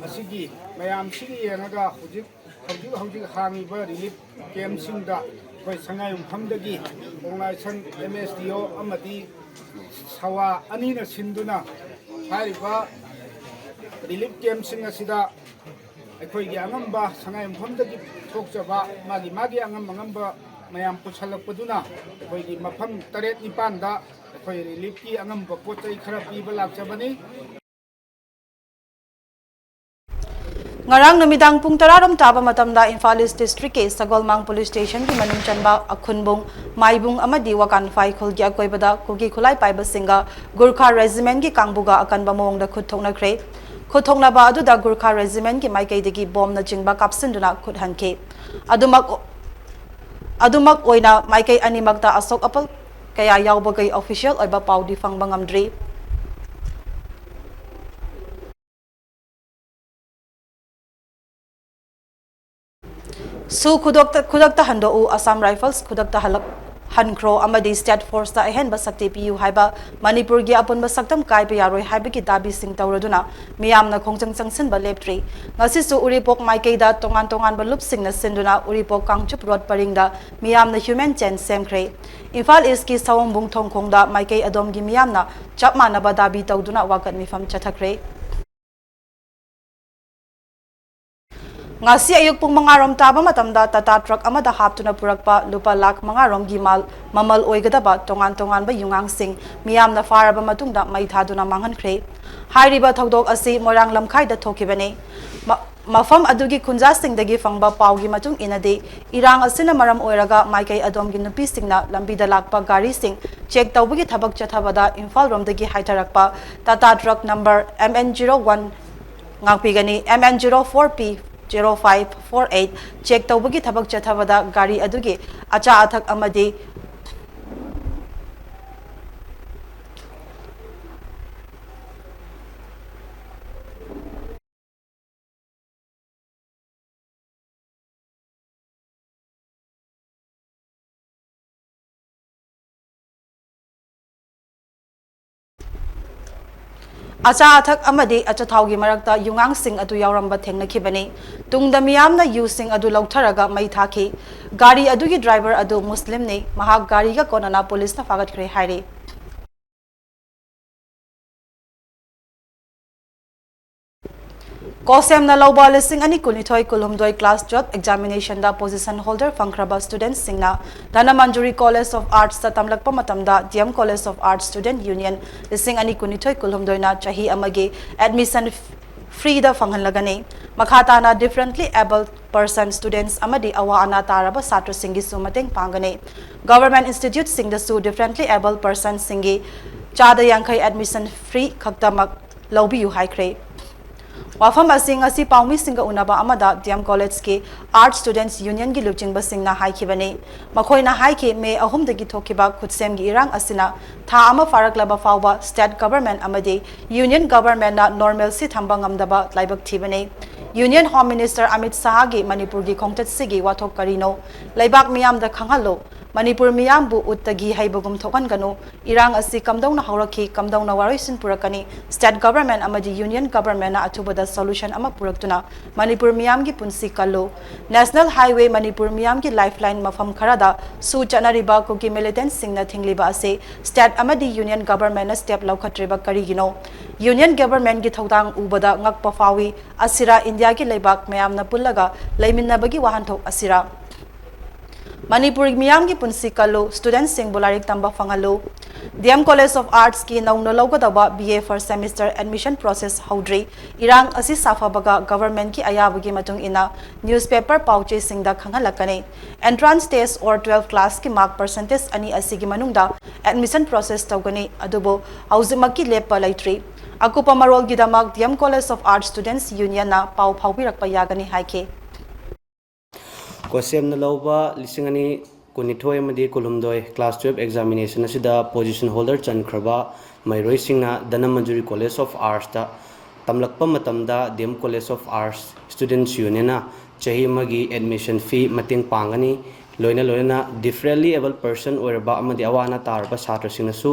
ꯑꯁꯤꯒꯤ ꯃꯌꯥꯝꯁꯤꯒꯤ ꯌꯦꯡꯉꯒ ꯍꯧꯖꯤꯛ ꯍꯧꯖꯤꯛ ꯍꯧꯖꯤꯛ ꯍꯥꯡꯉꯤꯕ ꯔꯤꯂꯤꯐ ꯀꯦꯝꯞꯁꯤꯡꯗ ꯑꯩꯈꯣꯏ ꯁꯉꯥꯏꯌꯨꯝꯐꯝꯗꯒꯤ ꯑꯣꯔꯒꯅꯥꯏꯖꯦꯁꯟ ꯑꯦꯝ ꯑꯦꯁ ꯗꯤ ꯑꯣ ꯑꯃꯗꯤ ꯁꯋꯥ ꯑꯅꯤꯅ ꯁꯤꯟꯗꯨꯅ ꯍꯥꯏꯔꯤꯕ ꯔꯤꯂꯤꯐ ꯀꯦꯝꯞꯁꯤꯡ ꯑꯁꯤꯗ ꯑꯩꯈꯣꯏꯒꯤ ꯑꯉꯝꯕ ꯁꯉꯥꯏꯌꯨꯝꯐꯝꯗꯒꯤ ꯊꯣꯛꯆꯕ ꯃꯥꯒꯤ ꯃꯥꯒꯤ ꯑꯉꯝ ꯑꯉꯝꯕ ꯃꯌꯥꯝ ꯄꯨꯁꯜꯂꯛꯄꯗꯨꯅ ꯑꯩꯈꯣꯏꯒꯤ ꯃꯐꯝ ꯇꯔꯦꯠ ꯅꯤꯄꯥꯟꯗ ꯑꯩꯈꯣꯏ ꯔꯤꯂꯤꯐꯀꯤ ꯑꯉꯝꯕ ꯄꯣꯠ ꯆꯩ ꯈꯔ ꯄꯤꯕ ꯂꯥꯛꯆꯕꯅꯤ꯫ ꯉꯔꯥꯡ ꯅꯨꯃꯤꯗꯥꯡ ꯄꯨꯡ ꯇꯔꯥꯔꯣꯝ ꯇꯥꯕ ꯃꯇꯝꯗ ꯏꯝꯐꯥꯜ ꯏꯁ ꯗꯤꯁꯇ꯭ꯔꯤꯛꯀꯤ ꯁꯒꯣꯜꯃꯥꯡ ꯄꯨꯂꯤꯁ ꯁ꯭ꯇꯦꯁꯟꯒꯤ ꯃꯅꯨꯡ ꯆꯟꯕ ꯑꯈꯨꯟꯕꯨꯡ, ꯃꯥꯏꯕꯨꯡ ꯑꯃꯗꯤ ꯋꯥꯀꯥꯟꯐꯥꯏ ꯈꯨꯜꯒꯤ ꯑꯀꯣꯏꯕꯗ ꯀꯨꯀꯤ ꯈꯨꯠꯂꯥꯏ ꯄꯥꯏꯕꯁꯤꯡꯒ ꯒꯨꯔꯈꯥ ꯔꯦꯖꯤꯃꯦꯟꯒꯤ ꯀꯥꯡꯕꯨꯒ ꯑꯀꯟꯕ ꯃꯑꯣꯡꯗ ꯈꯨꯠ ꯊꯣꯛꯅꯈ꯭ꯔꯦ꯫ ꯈꯨꯠ ꯊꯣꯛꯅꯕ ꯑꯗꯨꯗ ꯒꯨꯔꯈꯥ ꯔꯦꯖꯤꯃꯦꯟꯒꯤ ꯃꯥꯏꯀꯩꯗꯒꯤ ꯕꯣꯝꯅꯆꯤꯡꯕ ꯀꯥꯞꯁꯤꯟꯗꯨꯅ ꯈꯨꯠ ꯍꯟꯈꯤ꯫ ꯑꯗꯨꯃꯛ ꯑꯗꯨꯃꯛ ꯑꯣꯏꯅ ꯃꯥꯏꯀꯩ ꯑꯅꯤꯃꯛꯇ ꯑꯁꯣꯛ ꯑꯄꯜ ꯀꯌꯥ ꯌꯥꯎꯕꯒꯤ ꯑꯣꯐꯤꯁꯤꯌꯦꯜ ꯑꯣꯏꯕ ꯄꯥꯎꯗꯤ ꯐꯪꯕ ꯉꯝꯗ꯭ꯔꯤ꯫ ꯁꯨ ꯈꯨꯗꯛꯇ, ꯈꯨꯗꯛꯇ ꯍꯟꯗꯣꯛꯎ, ꯑꯁꯥꯝ ꯔꯥꯏꯐꯜꯁ ꯈꯨꯗꯛꯇ ꯍꯜꯂꯛ-, ꯍꯟꯈ꯭ꯔꯣ ꯑꯃꯗꯤ state forceꯇ ꯑꯍꯦꯟꯕ ꯁꯛꯇꯤ ꯄꯤꯌꯨ ꯍꯥꯏꯕ ꯃꯅꯤꯄꯨꯔꯒꯤ ꯑꯄꯨꯟꯕ ꯁꯛꯇꯝ ꯀꯥꯏꯕ ꯌꯥꯔꯣꯏ ꯍꯥꯏꯕꯒꯤ ꯗꯥꯕꯤꯁꯤꯡ ꯇꯧꯔꯗꯨꯅ ꯃꯤꯌꯥꯝꯅ ꯈꯣꯡꯖꯪ ꯆꯪꯁꯤꯟꯕ ꯂꯦꯞꯇ꯭ꯔꯤ꯫ ꯉꯁꯤꯁꯨ ꯎꯔꯤꯄꯣꯛ ꯃꯥꯏꯀꯩꯗ ꯇꯣꯉꯥꯟ ꯇꯣꯉꯥꯟꯕ ꯂꯨꯞꯁꯤꯡꯅ ꯁꯤꯟꯗꯨꯅ ꯎꯔꯤꯄꯣꯛ ꯀꯥꯡꯆꯨꯞ ꯔꯣꯗ ꯄꯔꯤꯡꯗ ꯃꯤꯌꯥꯝꯅ human chain ꯁꯦꯝꯈ꯭ꯔꯦ꯫ ꯏꯝꯐꯥꯜ ꯏꯁꯀꯤ ꯁꯑꯣꯝꯕꯨꯡ ꯊꯣꯡꯈꯣꯡꯗ ꯃꯥꯏꯀꯩ ꯑꯗꯣꯝꯒꯤ ꯃꯤꯌꯥꯝꯅ ꯆꯞ ꯃꯥꯟꯅꯕ ꯗꯥꯕꯤ ꯇꯧꯗꯨꯅ ꯋꯥꯀꯠ ꯃꯤꯐꯝ ꯆꯠꯊꯈ꯭ꯔꯦ꯫ ꯉꯁꯤ ꯑꯌꯨꯛ ꯄꯨꯡ ꯃꯉꯥ ꯔꯣꯝ ꯇꯥꯕ ꯃꯇꯝꯗ ꯇꯥꯇꯥ ꯇ꯭ꯔꯛ ꯑꯃꯗ ꯍꯥꯞꯇꯨꯅ ꯄꯨꯔꯛꯄ ꯂꯨꯄꯥ ꯂꯥꯈ ꯃꯉꯥ ꯔꯣꯝꯒꯤ ꯃꯥꯜ ꯃꯃꯜ ꯑꯣꯏꯒꯗꯕ ꯇꯣꯉꯥꯟ ꯇꯣꯉꯥꯟꯕ ꯌꯨꯉꯥꯡꯁꯤꯡ ꯃꯤꯌꯥꯝꯅ ꯐꯥꯔꯕ ꯃꯇꯨꯡꯗ ꯃꯩ ꯊꯥꯗꯨꯅ ꯃꯥꯡꯍꯟꯈ꯭ꯔꯦ꯫ ꯍꯥꯏꯔꯤꯕ ꯊꯧꯗꯣꯛ ꯑꯁꯤ ꯃꯣꯏꯔꯥꯡ ꯂꯝꯈꯥꯏꯗ ꯊꯣꯛꯈꯤꯕꯅꯤ꯫ ꯃ-, ꯃꯐꯝ ꯑꯗꯨꯒꯤ ꯈꯨꯟꯖꯥꯁꯤꯡꯗꯒꯤ ꯐꯪꯕ ꯄꯥꯎꯒꯤ ꯃꯇꯨꯡ ꯏꯟꯅꯗꯤ, ꯏꯔꯥꯡ ꯑꯁꯤꯅ ꯃꯔꯝ ꯑꯣꯏꯔꯒ ꯃꯥꯏꯀꯩ ꯑꯗꯣꯝꯒꯤ ꯅꯨꯄꯤꯁꯤꯡꯅ ꯂꯝꯕꯤꯗ ꯂꯥꯛꯄ ꯒꯥꯔꯤꯁꯤꯡ ꯆꯦꯛ ꯇꯧꯕꯒꯤ ꯊꯕꯛ ꯆꯠꯊꯕꯗ ꯏꯝꯐꯥꯜ ꯔꯣꯝꯗꯒꯤ ꯍꯥꯏꯊꯔꯛꯄ Tata truck number M N zero one ꯉꯥꯛꯄꯤꯒꯅꯤ, M N zero four P zero five four eight check ꯇꯧꯕꯒꯤ ꯊꯕꯛ ꯆꯠꯊꯕꯗ ꯒꯥꯔꯤ ꯑꯗꯨꯒꯤ ꯑꯆꯥ ꯑꯊꯛ ꯑꯃꯗꯤ ꯑꯆꯥ ꯑꯊꯛ ꯑꯃꯗꯤ ꯑꯆꯥꯊꯥꯎꯒꯤ ꯃꯔꯛꯇ ꯌꯨꯉꯥꯡꯁꯤꯡ ꯑꯗꯨ ꯌꯥꯎꯔꯝꯕ ꯊꯦꯡꯅꯈꯤꯕꯅꯤ꯫ ꯇꯨꯡꯗ ꯃꯤꯌꯥꯝꯅ ꯌꯨꯁꯤꯡ ꯑꯗꯨ ꯂꯧꯊꯔꯒ ꯃꯩ ꯊꯥꯈꯤ꯫ ꯒꯥꯔꯤ ꯑꯗꯨꯒꯤ ꯗ꯭ꯔꯥꯏꯚꯔ ꯑꯗꯨ ꯃꯨꯁꯂꯤꯝꯅꯤ꯫ ꯃꯍꯥꯛ ꯒꯥꯔꯤꯒ ꯀꯣꯟꯅꯅ ꯄꯨꯂꯤꯁꯅ ꯐꯥꯒꯠꯈ꯭ꯔꯦ ꯍꯥꯏꯔꯤ꯫ ꯀꯣꯁꯦꯝꯅ ꯂꯧꯕ ꯂꯤꯁꯤꯡ ꯑꯅꯤ ꯀꯨꯟꯅꯤꯊꯣꯏ ꯀꯨꯟꯍꯨꯝꯗꯣꯏ class twelve examinationꯗ position holder ꯐꯪꯈ꯭ꯔꯕ studentꯁꯤꯡꯅ Dhanamanjuri College of Artsꯇ ꯇꯝꯂꯛꯄ ꯃꯇꯝꯗ D M College of Arts Student Union ꯂꯤꯁꯤꯡ ꯑꯅꯤ ꯀꯨꯟꯅꯤꯊꯣꯏ ꯀꯨꯟꯍꯨꯝꯗꯣꯏꯅ ꯆꯍꯤ ꯑꯃꯒꯤ admission freeꯗ ꯐꯪꯍꯜꯂꯒꯅꯤ꯫ ꯃꯈꯥ ꯇꯥꯅ differently abled person students ꯑꯃꯗꯤ ꯑꯋꯥ ꯑꯅꯥ ꯇꯥꯔꯕ ꯁꯥꯇ꯭ꯔꯁꯤꯡꯒꯤꯁꯨ ꯃꯇꯦꯡ ꯄꯥꯡꯒꯅꯤ꯫ Government instituteꯁꯤꯡꯗꯁꯨ differently abled personꯁꯤꯡꯒꯤ ꯆꯥꯗ ꯌꯥꯡꯈꯩ admission free ꯈꯛꯇꯃꯛ ꯂꯧꯕꯤꯌꯨ ꯍꯥꯏꯈ꯭ꯔꯦ꯫ ꯋꯥꯐꯝ ꯑꯁꯤ ꯉꯁꯤ ꯄꯥꯎꯃꯤꯁꯤꯡꯒ ꯎꯅꯕ ꯑꯃꯗ D M Collegeꯀꯤ Art Students Unionꯒꯤ ꯂꯨꯆꯤꯡꯕꯁꯤꯡꯅ ꯍꯥꯏꯈꯤꯕꯅꯤ꯫ ꯃꯈꯣꯏꯅ ꯍꯥꯏꯈꯤ, ꯃꯦ ꯑꯍꯨꯝꯗꯒꯤ ꯊꯣꯛꯈꯤꯕ ꯈꯨꯠꯁꯦꯝꯒꯤ ꯏꯔꯥꯡ ꯑꯁꯤꯅ ꯊꯥ ꯑꯃ ꯐꯥꯔꯛꯂꯕ ꯐꯥꯎꯕ state government ꯑꯃꯗꯤ union governmentꯅ normalcy ꯊꯝꯕ ꯉꯝꯗꯕ ꯂꯥꯏꯕꯛ ꯊꯤꯕꯅꯤ꯫ Union Home Minister ꯑꯃꯤꯠ ꯁꯥꯍꯒꯤ ꯃꯅꯤꯄꯨꯔꯒꯤ ꯈꯣꯡꯆꯠꯁꯤꯒꯤ ꯋꯥꯊꯣꯛ ꯀꯔꯤꯅꯣ? ꯂꯩꯕꯥꯛ ꯃꯤꯌꯥꯝꯗ ꯈꯪꯍꯜꯂꯨ꯫ ꯃꯅꯤꯄꯨꯔ ꯃꯤꯌꯥꯝꯕꯨ ꯎꯠꯇꯒꯤ ꯍꯩꯕꯒꯨꯝ ꯊꯣꯛꯍꯟꯒꯅꯨ꯫ ꯏꯔꯥꯡ ꯑꯁꯤ ꯀꯝꯗꯧꯅ ꯍꯧꯔꯛꯈꯤ, ꯀꯝꯗꯧꯅ ꯋꯥꯔꯣꯏꯁꯤꯟ ꯄꯨꯔꯛꯀꯅꯤ, state government ꯑꯃꯗꯤ union governmentꯅ ꯑꯊꯨꯕꯗ solution ꯑꯃ ꯄꯨꯔꯛꯇꯨꯅ ꯃꯅꯤꯄꯨꯔ ꯃꯤꯌꯥꯝꯒꯤ ꯄꯨꯟꯁꯤ ꯀꯜꯂꯨ꯫ National highway ꯃꯅꯤꯄꯨꯔ ꯃꯤꯌꯥꯝꯒꯤ lifeline ꯃꯐꯝ ꯈꯔꯗ ꯁꯨ ꯆꯠꯅꯔꯤꯕ ꯀꯨꯀꯤ militantꯁꯤꯡꯅ ꯊꯤꯡꯂꯤꯕ ꯑꯁꯤ state ꯑꯃꯗꯤ union governmentꯅ step ꯂꯧꯈꯠꯇ꯭ꯔꯤꯕ ꯀꯔꯤꯒꯤꯅꯣ? Union governmentꯒꯤ ꯊꯧꯗꯥꯡ ꯎꯕꯗ ꯉꯛꯄ ꯐꯥꯎꯏ꯫ ꯑꯁꯤꯔꯥ ꯏꯟꯗꯤꯌꯥꯒꯤ ꯂꯩꯕꯥꯛ ꯃꯌꯥꯝꯅ ꯄꯨꯜꯂꯒ ꯂꯩꯃꯤꯟꯅꯕꯒꯤ ꯋꯥꯍꯟꯊꯣꯛ ꯑꯁꯤꯔꯥ? ꯃꯅꯤꯄꯨꯔ ꯃꯤꯌꯥꯝꯒꯤ ꯄꯨꯟꯁꯤ ꯀꯜꯂꯨ, studentꯁꯤꯡꯕꯨ ꯂꯥꯏꯔꯤꯛ ꯇꯝꯕ ꯐꯪꯍꯜꯂꯨ꯫ D M College of Artsꯀꯤ ꯅꯧꯅ ꯂꯧꯒꯗꯧꯕ B A first semester admission process ꯍꯧꯗ꯭ꯔꯤ꯫ ꯏꯔꯥꯡ ꯑꯁꯤ ꯁꯥꯐꯕꯒ governmentꯀꯤ ꯑꯌꯥꯕꯒꯤ ꯃꯇꯨꯡ ꯏꯟꯅ newspaper ꯄꯥꯎꯆꯦꯁꯤꯡꯗ ꯈꯪꯍꯜꯂꯛꯀꯅꯤ꯫ Entrance test or twelve classꯀꯤ mark percentage ꯑꯅꯤ ꯑꯁꯤꯒꯤ ꯃꯅꯨꯡꯗ admission process ꯇꯧꯒꯅꯤ, ꯑꯗꯨꯕꯨ ꯍꯧꯖꯤꯛꯃꯛꯀꯤ ꯂꯦꯞꯄ ꯂꯩꯇ꯭ꯔꯤ꯫ ꯑꯀꯨꯞꯄ ꯃꯔꯣꯜꯒꯤꯗꯃꯛ D M College of Arts Students Unionꯅ ꯄꯥꯎ ꯐꯥꯎꯕꯤꯔꯛꯄ ꯌꯥꯒꯅꯤ ꯍꯥꯏꯈꯤ꯫ ꯀꯣꯁꯦꯝꯅ ꯂꯧꯕ ꯂꯤꯁꯤꯡ ꯑꯅꯤ ꯀꯨꯟꯅꯤꯊꯣꯏ ꯑꯃꯗꯤ ꯀꯨꯟꯍꯨꯝꯗꯣꯏ class twelve examination ꯑꯁꯤꯗ position holder ꯆꯟꯈ꯭ꯔꯕ ꯃꯍꯩꯔꯣꯏꯁꯤꯡꯅ ꯙꯅꯃꯟꯖꯨꯔꯤ College of Artsꯇ ꯇꯝꯂꯛꯄ ꯃꯇꯝꯗ D M College of Arts Students Unionꯅ ꯆꯍꯤ ꯑꯃꯒꯤ admission fee ꯃꯇꯦꯡ ꯄꯥꯡꯒꯅꯤ꯫ ꯂꯣꯏꯅ ꯂꯣꯏꯅꯅ differently abled person ꯑꯣꯏꯔꯕ ꯑꯃꯗꯤ ꯑꯋꯥ ꯑꯅꯥ ꯇꯥꯔꯕ ꯁꯥꯇ꯭ꯔꯁꯤꯡꯅꯁꯨ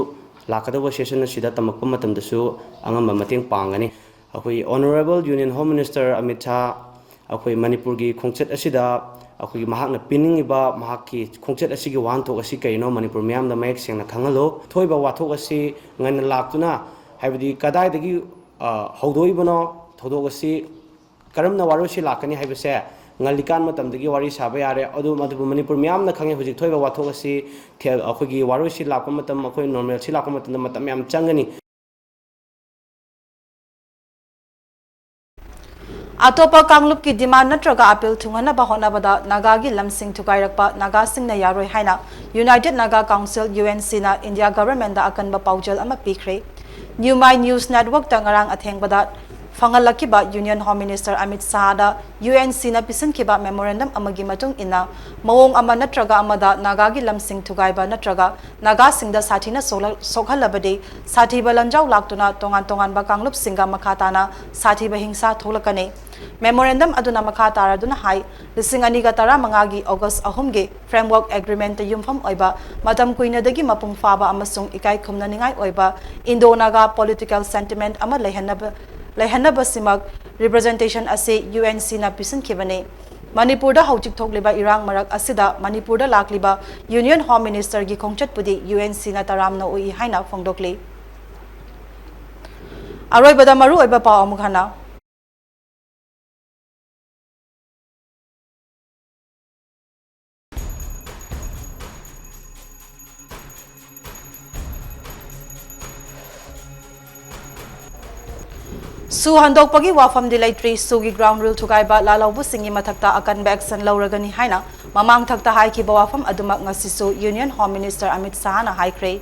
ꯂꯥꯛꯀꯗꯧꯕ session ꯑꯁꯤꯗ ꯇꯝꯃꯛꯄ ꯃꯇꯝꯗꯁꯨ ꯑꯉꯝꯕ ꯃꯇꯦꯡ ꯄꯥꯡꯒꯅꯤ꯫ ꯑꯩꯈꯣꯏ Honourable Union Home Minister Amit Shah ꯑꯩꯈꯣꯏ ꯃꯅꯤꯄꯨꯔꯒꯤ ꯈꯣꯡꯆꯠ ꯑꯁꯤꯗ ꯑꯩꯈꯣꯏꯒꯤ ꯃꯍꯥꯛꯅ ꯄꯤꯅꯤꯡꯉꯤꯕ ꯃꯍꯥꯛꯀꯤ ꯈꯣꯡꯆꯠ ꯑꯁꯤꯒꯤ ꯋꯥꯍꯟꯊꯣꯛ ꯑꯁꯤ ꯀꯔꯤꯅꯣ ꯃꯅꯤꯄꯨꯔ ꯃꯤꯌꯥꯝꯗ ꯃꯌꯦꯛ ꯁꯦꯡꯅ ꯈꯪꯍꯜꯂꯨ꯫ ꯊꯣꯛꯏꯕ ꯋꯥꯊꯣꯛ ꯑꯁꯤ ꯉꯟꯅ ꯂꯥꯛꯇꯨꯅ, ꯍꯥꯏꯕꯗꯤ ꯀꯗꯥꯏꯗꯒꯤ, ꯑ, ꯍꯧꯗꯣꯛꯏꯕꯅꯣ, ꯊꯧꯗꯣꯛ ꯑꯁꯤ ꯀꯔꯝꯅ ꯋꯥꯔꯣꯏꯁꯤ ꯂꯥꯛꯀꯅꯤ ꯍꯥꯏꯕꯁꯦ ꯉꯜꯂꯤꯀꯥꯟ ꯃꯇꯝꯗꯒꯤ ꯋꯥꯔꯤ ꯁꯥꯕ ꯌꯥꯔꯦ꯫ ꯑꯗꯨ, ꯑꯗꯨꯕꯨ ꯃꯅꯤꯄꯨꯔ ꯃꯤꯌꯥꯝꯅ ꯈꯪꯉꯤ ꯍꯧꯖꯤꯛ ꯊꯣꯛꯏꯕ ꯋꯥꯊꯣꯛ ꯑꯁꯤ ꯊꯦ-, ꯑꯩꯈꯣꯏꯒꯤ ꯋꯥꯔꯣꯏꯁꯤ ꯂꯥꯛꯄ ꯃꯇꯝ, ꯑꯩꯈꯣꯏ normalcy ꯂꯥꯛꯄ ꯃꯇꯝꯗ ꯃꯇꯝ ꯌꯥꯝ ꯆꯪꯒꯅꯤ꯫ ꯑꯇꯣꯞꯄ ꯀꯥꯡꯂꯨꯞꯀꯤ demand ꯅꯠꯇ꯭ꯔꯒ appeal ꯊꯨꯡꯍꯟꯅꯕ ꯍꯣꯠꯅꯕꯗ ꯅꯥꯒꯥꯒꯤ ꯂꯝꯁꯤꯡ ꯊꯨꯒꯥꯏꯔꯛꯄ ꯅꯥꯒꯥꯁꯤꯡꯅ ꯌꯥꯔꯣꯏ ꯍꯥꯏꯅ United Naga Council, UNCꯅ India governmentꯗ ꯑꯀꯟꯕ ꯄꯥꯎꯖꯦꯜ ꯑꯃ ꯄꯤꯈ꯭ꯔꯦ꯫ Newmai News Networkꯇ ꯉꯔꯥꯡ ꯑꯊꯦꯡꯕꯗ ꯐꯪꯍꯜꯂꯛꯈꯤꯕ Union Home Minister Amit ꯁꯥꯍꯗ UNCꯅ ꯄꯤꯁꯤꯟꯈꯤꯕ memorandum ꯑꯃꯒꯤ ꯃꯇꯨꯡ ꯏꯟꯅ, ꯃꯑꯣꯡ ꯑꯃ ꯅꯠꯇ꯭ꯔꯒ ꯑꯃꯗ ꯅꯥꯒꯥꯒꯤ ꯂꯝꯁꯤꯡ ꯊꯨꯒꯥꯏꯕ ꯅꯠꯇ꯭ꯔꯒ ꯅꯥꯒꯥꯁꯤꯡꯗ ꯁꯥꯊꯤꯅ ꯁꯣꯛꯂ-, ꯁꯣꯛꯍꯜꯂꯕꯗꯤ ꯁꯥꯊꯤꯕ ꯂꯟꯖꯥꯎ ꯂꯥꯛꯇꯨꯅ ꯇꯣꯉꯥꯟ ꯇꯣꯉꯥꯟꯕ ꯀꯥꯡꯂꯨꯞꯁꯤꯡꯒ ꯃꯈꯥ ꯇꯥꯅ ꯁꯥꯊꯤꯕ ꯍꯤꯡꯁꯥ ꯊꯣꯛꯂꯛꯀꯅꯤ꯫ Memorandum ꯑꯗꯨꯅ ꯃꯈꯥ ꯇꯥꯔꯗꯨꯅ ꯍꯥꯏ, ꯂꯤꯁꯤꯡ ꯑꯅꯤꯒ ꯇꯔꯥꯃꯉꯥꯒꯤ August ꯑꯍꯨꯝꯒꯤ Framework Agreement ꯇ ꯌꯨꯝꯐꯝ ꯑꯣꯏꯕ ꯃꯇꯝ ꯀꯨꯏꯅꯗꯒꯤ ꯃꯄꯨꯡ ꯐꯥꯕ ꯑꯃꯁꯨꯡ ꯏꯀꯥꯏ ꯈꯨꯝꯅꯅꯤꯡꯉꯥꯏ ꯑꯣꯏꯕ Indo-Naga political sentiment ꯑꯃ ꯂꯩꯍꯟꯅꯕ, ꯂꯩꯍꯟꯅꯕꯁꯤꯃꯛ representation ꯑꯁꯤ U N C ꯅ ꯄꯤꯁꯤꯟꯈꯤꯕꯅꯤ꯫ ꯃꯅꯤꯄꯨꯔꯗ ꯍꯧꯖꯤꯛ ꯊꯣꯛꯂꯤꯕ ꯏꯔꯥꯡ ꯃꯔꯛ ꯑꯁꯤꯗ ꯃꯅꯤꯄꯨꯔꯗ ꯂꯥꯛꯂꯤꯕ Union Home Minister ꯒꯤ ꯈꯣꯡꯆꯠꯄꯨꯗꯤ U N C ꯅ ꯇꯔꯥꯝꯅ ꯎꯏ ꯍꯥꯏꯅ ꯐꯣꯡꯗꯣꯛꯂꯤ꯫ ꯑꯔꯣꯏꯕꯗ ꯃꯔꯨꯑꯣꯏꯕ ꯄꯥꯎ ꯑꯃꯨꯛ ꯍꯟꯅ꯫ ꯁꯨ ꯍꯟꯗꯣꯛꯄꯒꯤ ꯋꯥꯐꯝꯗꯤ ꯂꯩꯇ꯭ꯔꯤ꯫ ꯁꯨꯒꯤ ground rule ꯊꯨꯒꯥꯏꯕ ꯂꯥꯜꯍꯧꯕꯁꯤꯡꯒꯤ ꯃꯊꯛꯇ ꯑꯀꯟꯕ action ꯂꯧꯔꯒꯅꯤ ꯍꯥꯏꯅ ꯃꯃꯥꯡꯊꯛꯇ ꯍꯥꯏꯈꯤꯕ ꯋꯥꯐꯝ ꯑꯗꯨꯃꯛ ꯉꯁꯤꯁꯨ Union Home Minister ꯑꯃꯤꯠ ꯁꯥꯍꯅ ꯍꯥꯏꯈ꯭ꯔꯦ꯫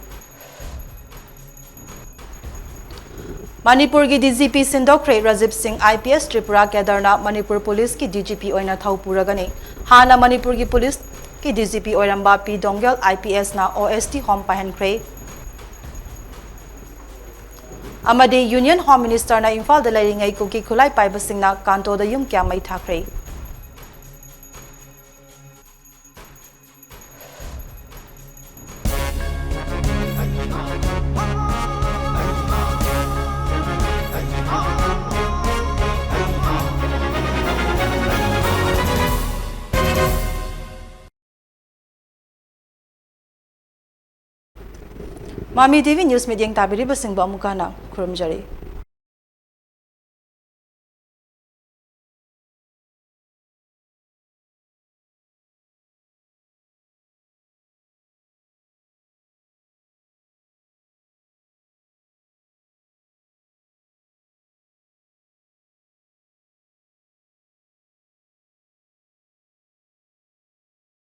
ꯃꯅꯤꯄꯨꯔꯒꯤ D G P ꯁꯤꯟꯗꯣꯛꯈ꯭ꯔꯦ꯫ ꯔꯥꯖꯤꯕ ꯁꯤꯡ, I P S, Tripura cadre ꯅ ꯃꯅꯤꯄꯨꯔ ꯄꯨꯂꯤꯁꯀꯤ D G P ꯑꯣꯏꯅ ꯊꯧ ꯄꯨꯔꯒꯅꯤ꯫ ꯍꯥꯟꯅ ꯃꯅꯤꯄꯨꯔꯒꯤ ꯄꯨꯂꯤꯁꯀꯤ D G P ꯑꯣꯏꯔꯝꯕ ꯄꯤ ꯗꯣꯡꯒꯦꯜ, I P S ꯅ O S T home ꯄꯥꯏꯍꯟꯈ꯭ꯔꯦ꯫ ꯑꯃꯗꯤ Union Home Minister ꯅ ꯏꯝꯐꯥꯜꯗ ꯂꯩꯔꯤꯉꯩ ꯀꯨꯀꯤ ꯈꯨꯠꯂꯥꯏ ꯄꯥꯏꯕꯁꯤꯡꯅ ꯀꯥꯟꯇꯣꯗ ꯌꯨꯝ ꯀꯌꯥ ꯃꯩ ꯊꯥꯈ꯭ꯔꯦ꯫ ꯃꯥꯃꯤ T V News ꯃꯤꯠꯌꯦꯡ ꯇꯥꯕꯤꯔꯤꯕꯁꯤꯡꯕꯨ ꯑꯃꯨꯛꯀ ꯍꯟꯅ ꯈꯨꯔꯨꯝꯖꯔꯤ꯫